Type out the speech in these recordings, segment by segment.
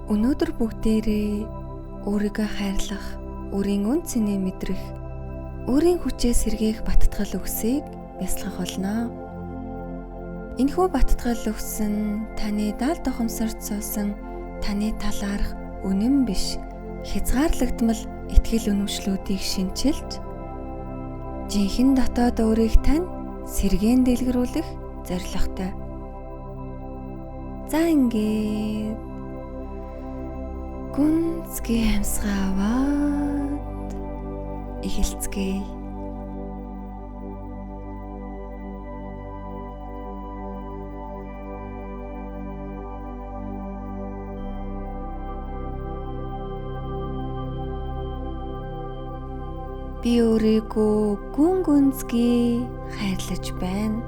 Өнөөдөр бүгдээрээ өөрийгөө хайрлах, өөрийн үн цэнээ мэдрэх, өөрийн хүчээ сэргээх баттгал үгсийг бясалгах болно. Энэхүү баттгал үгс нь таны даал духамсарт суусан таны талаарх үнэн биш хязгаарлагдмал итгэл үнэмшлүүдийг шинчилж, жинхэнэ дотоод өөрийг тань сэргээн дэлгэрүүлэх зорилготой. За ингээд гүнзгий амьсгаа аваад эхэлцгээе. Би өөрийгөө гүн гүнзгий хайрлаж байна.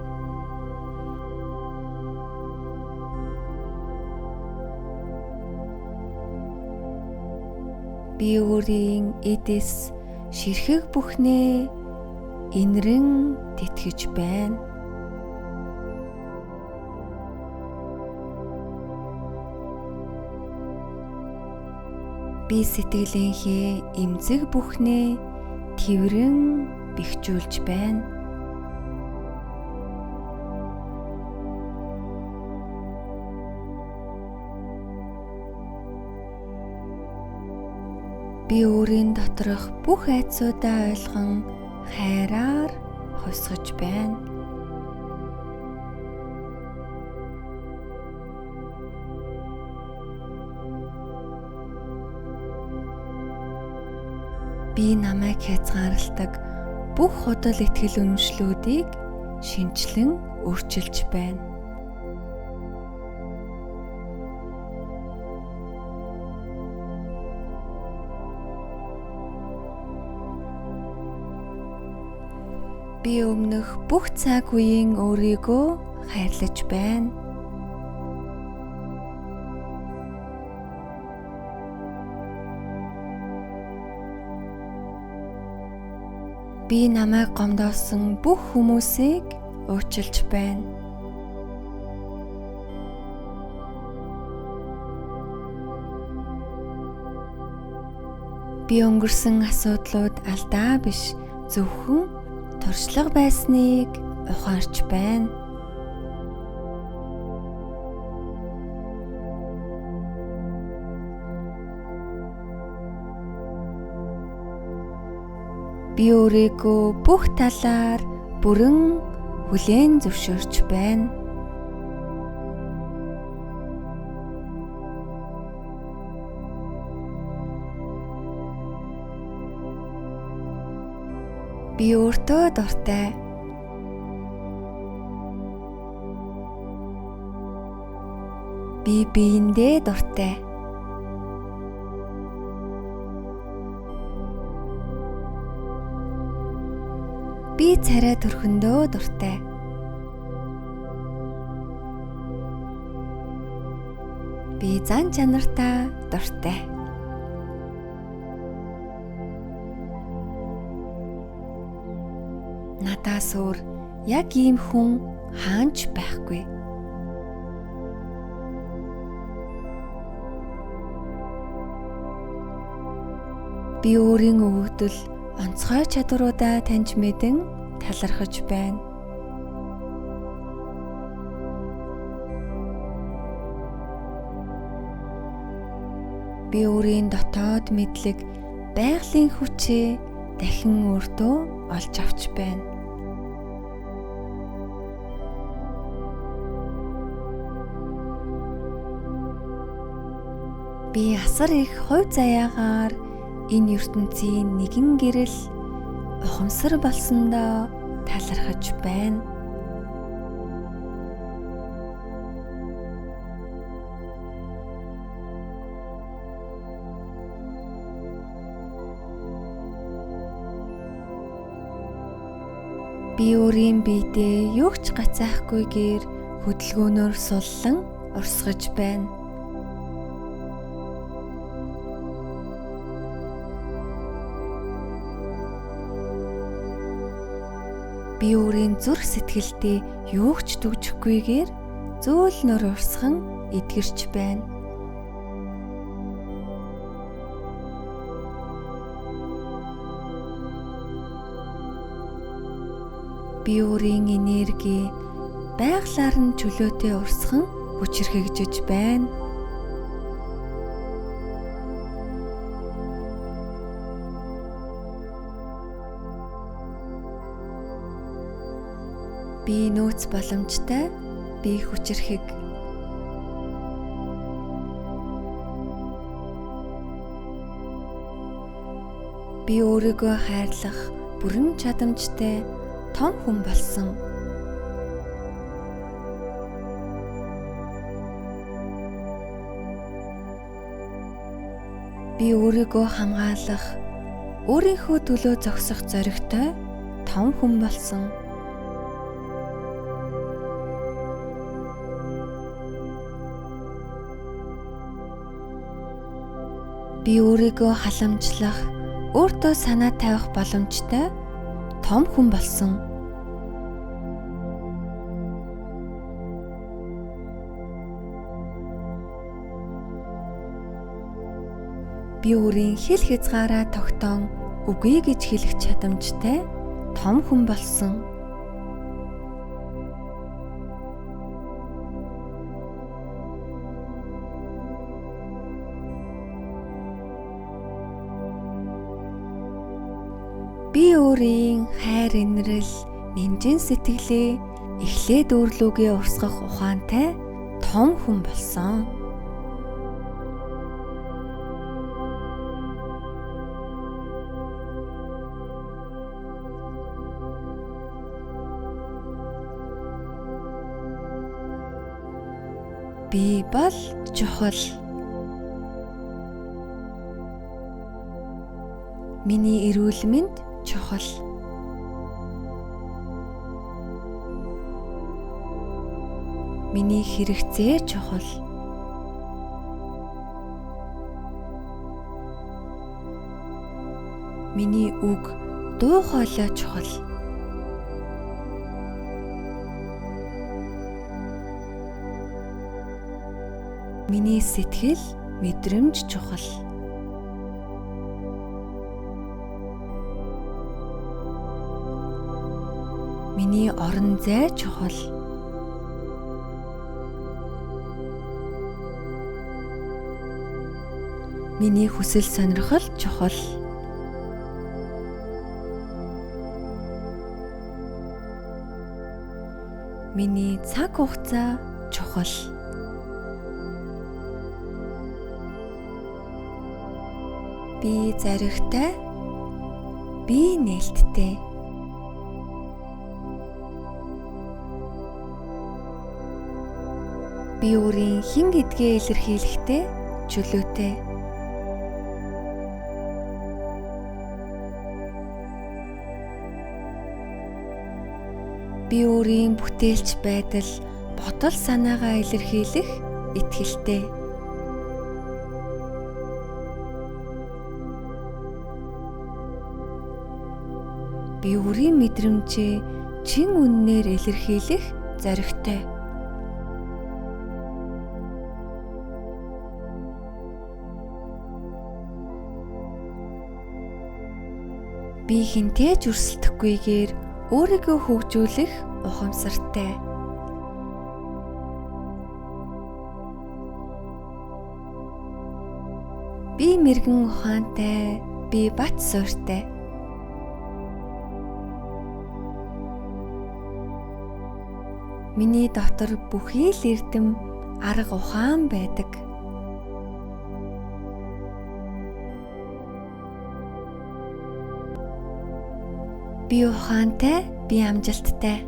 Би өөрийн эдис ширхэг бүхнээ инрэн тэтгэж байна. Би сэтгэлийнхээ эмзэг бүхнээ тэврэн бэхжүүлж байна. Би өөрийн доторх бүх айдсуудаа ойлгон хайраар хувьсгаж байна. Би намайг хязгаарладаг бүх худал итгэл үнэмшлүүдийг шинэчлэн өөрчилж байна. Би өмнөх бүх цаг үеийн өөрийгөө хайрлаж байна. Би намайг гомдоосон бүх хүмүүсийг уучлж байна. Би өнгөрсөн асуудлууд алдаа биш, зөвхөн туршлага байсныг ухаарч байна. Би өөрийгөө бүх талаар бүрэн хүлээн зөвшөөрч байна. Би өөртөө дуртай. Би биендээ дуртай. Би царай төрхөндөө дуртай. Би зан чанартаа дуртай. Надаас өөр яг ийм хүн хаанч байхгүй. Би өөрийн өгөгдөл онцгой чадваруудаа таньж мэдэн талархаж байна. Би өөрийн дотоод мэдлэг байгалийн хүчээ дахин өөртөө олж авч байна. Би асар их хувь заяагаар энэ ертөнцийн нэгэн гэрэл ухамсар болсондоо талархаж байна. Би өөрийн биедээ юу ч гацаахгүйгээр хөдөлгөөнөөр суллан урсгаж байна. Би өөрийн зүрх сэтгэлдээ юу ч түгжихгүйгээр зөөлнөр урсган эдгэрч байна. Би өөрийн энерги байгалаар нь чөлөөтэй урсган хүчирхэгжиж байна. Би нөөц боломжтой, би хүчирхэг. Би өөрийгөө хайрлах бүрэн чадамжтай том хүн болсон. Би өөрийгөө хамгаалах, өөрийнхөө төлөө зогсох зоригтой том хүн болсон. Би өөрийгөө халамжлах, өөртөө санаа тавих боломжтой том хүн болсон. Би өөрийн хэл хязгаараа тогтоон үгүй гэж хэлэх чадамжтай том хүн болсон. Би өөрийн хайр инрэл, нэмжин сэтгэлээ эхлээд өөрлөгөө урсгах ухаантай том хүн болсон. Би бол чухал. Миний эрүүл мэнд чухал. Миний хэрэгцээ чухал. Миний үг, дуу хоолой чухал. Миний сэтгэл, мэдрэмж чухал. Миний орон зай чухал. Миний хүсэл сонирхол чухал. Миний цаг хугацаа чухал. Би зоригтой, би нээлттэй. Би өөрийн хэн гэдгээ илэрхийлэхдээ чөлөөтэй. Би өөрийн бүтээлч байдал, бодол санаагаа илэрхийлэх итгэлтэй. Би өөрийн мэдрэмжээ чин үннээр илэрхийлэх зоригтой. Би хэнтэй ч өрсөлдөхгүйгээр өөрийгөө хөгжүүлэх ухамсартай. Би мэргэн ухаантай, би бат суурьтай. Миний дотор бүхий л эрдэм арга ухаан байдаг. Би ухаантай, би амжилттай.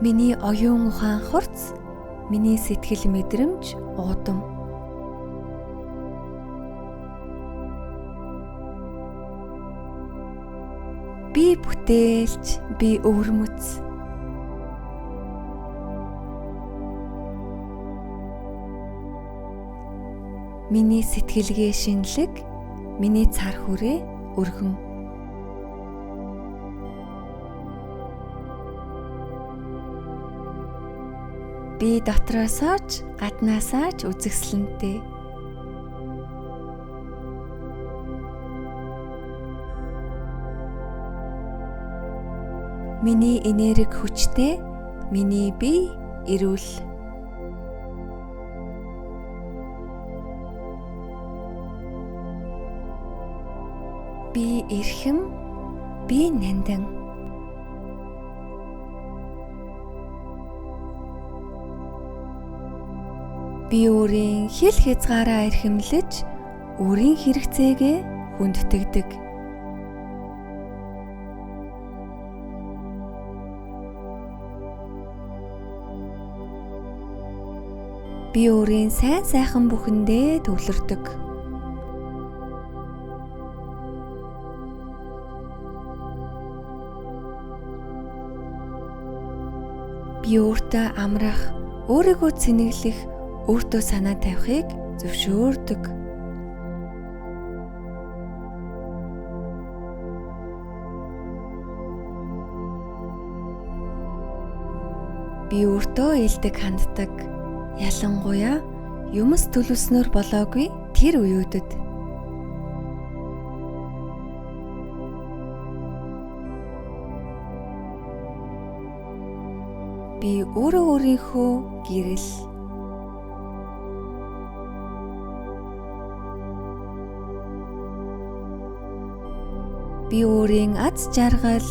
Миний оюун ухаан хурц, миний сэтгэл мэдрэмж уудам. Би бүтээлч, би өвөрмөц. Миний сэтгэлгээ шинэлэг, миний цар хүрээ өргөн. Би дотроосоо ч гаднаасаа ч үзэсгэлэнтэй. Миний энерги хүчтэй, миний бие эрүүл. Би эрхэм, би нандин. Би өөрийн хил хязгаараа эрхэмлэж, өөрийн хэрэгцээгээ хүндэтгдэг. Би өөрийн сайн сайхан бүхэндээ төвлөрдөг. Би өөртөө амрах, өөрийгөө цэнэглэх, өөртөө санаа тавихыг зөвшөөрдөг. Би өөртөө ээлдэг ханддаг. Ялангуяа юмс төлөвснөр болоогүй тэр үеүүдэд. Би өөрөө өөрийнхөө гэрэл. Би өөрийн аз жаргал,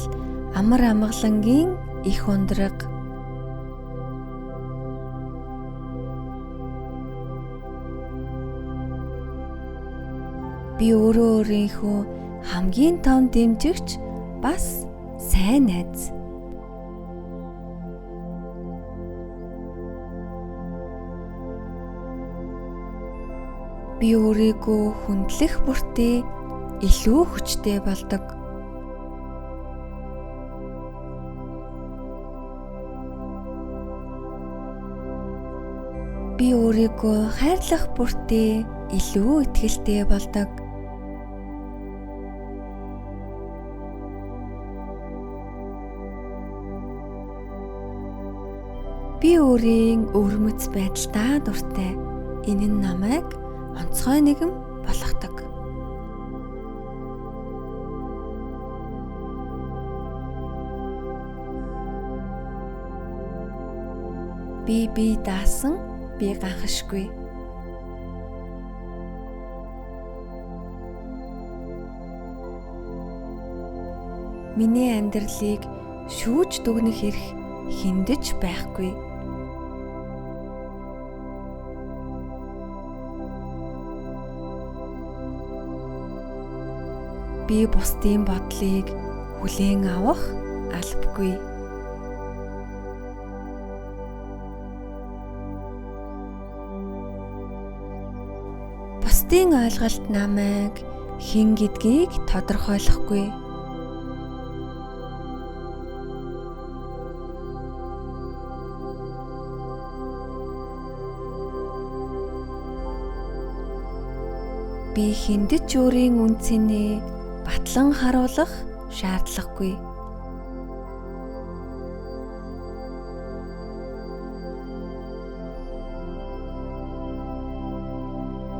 амар амгалангийн их ундраг. Би өөрөө өөрийнхөө хамгийн том дэмжигч бас сайн найз. Би өөрийгөө хүндлэх бүртээ илүү хүчтэй болдог. Би өөрийгөө хайрлах бүртээ илүү итгэлтэй болдог. Би өөрийн өвөрмөц байдалдаа дуртай. Энэ нь намайг онцгой нэгэн болгодог. Би бие даасан, би ганхашгүй. Миний амьдралыг шүүж дүгнэх эрх хэндэж байхгүй. Би бусдын бодлыг хүлээн авах албагүй. Бусдын ойлголт намайг хэн гэдгийг тодорхойлохгүй. Би хэндэж ч өөрийн үнэ цэнээ батлан харуулах шаардлагагүй.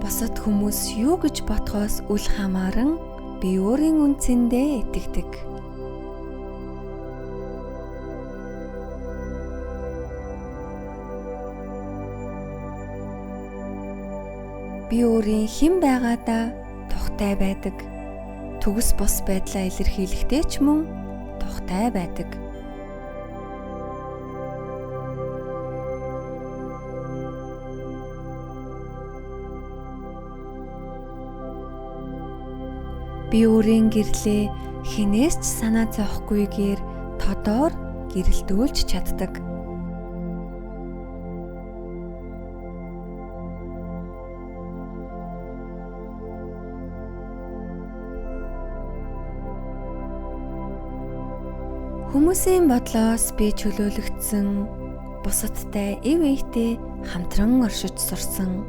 Бусад хүмүүс юу гэж бодхоос үл хамааран би өөрийн үнэ цэндээ итгэдэг. Би өөрийн хэн байгаадаа тухтай байдаг. Төгс бус байдлаа илэрхийлэхдээ ч мөн тухтай байдаг. Би өөрийн гэрлээ хэнээс ч санаа зовхгүйгээр тодоор гэрэлтүүлж чаддаг. Хүмүүсийн бодлоос би чөлөөлөгдсөн, бусадтай эв эйтэй хамтран оршиж сурсан.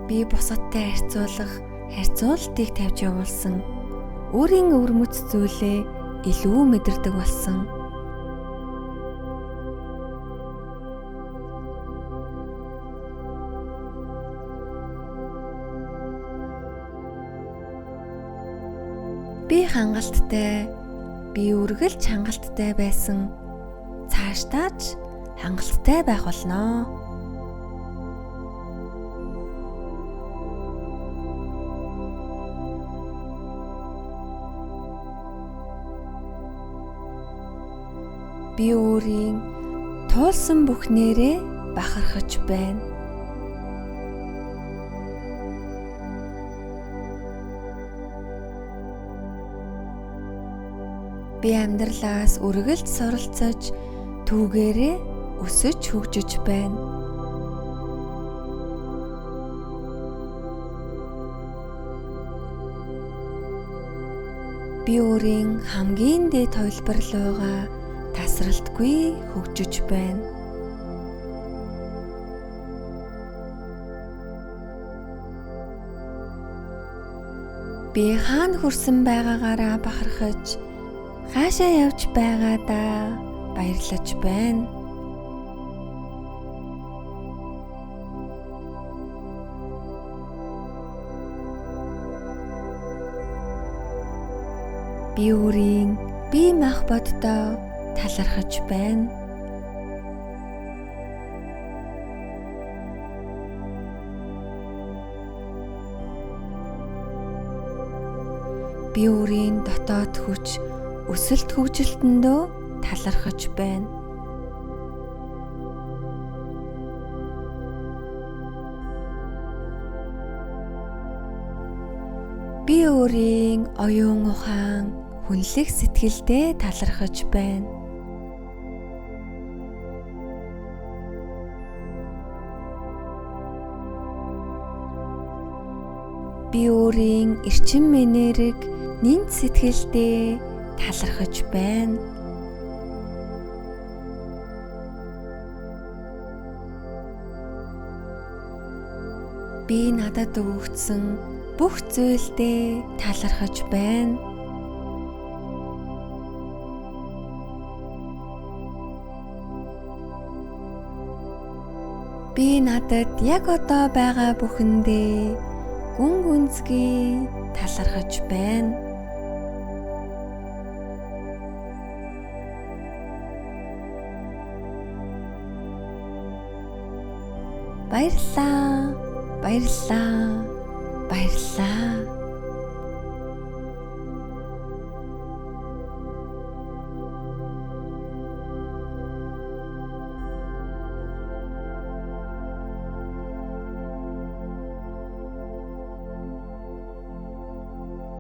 Би бусадтай харьцуулах харьцуултыг тавьж явуулсан. Өөрийн өвөрмөц зүйлээ илүү мэдэрдэг болсон. Би хангалттай, би үргэлж хангалттай байсан. Цаашдаа ч хангалттай байх болно. Би өөрийн туулсан бүхнээрээ бахархаж байна. Би амьдралаас үргэлж суралцаж, түүгээрээ өсөж хөгжиж байна. Би өөрийн хамгийн дээд хувилбар руугаа тасралтгүй хөгжиж байна. Би хаана хүрсэн байгаагаараа бахархаж, хаашаа явж байгаадаа баярлаж байна. Би өөрийн бие махбоддоо талархаж байна. Би өөрийн дотоод хүч, өсөлт хөгжилтөндөө талархаж байна. Би өөрийн оюун ухаан, хүнлэх сэтгэлдээ талархаж байна. Би өөрийн эрчим энерги, нэнт сэтгэлдээ талархаж байна. Би надад өгөгдсөн бүх зүйлдээ талархаж байна. Би надад яг одоо байгаа бүхэндээ гүн гүнзгий талархаж байна. Баярлалаа. Баярлалаа. Баярлалаа.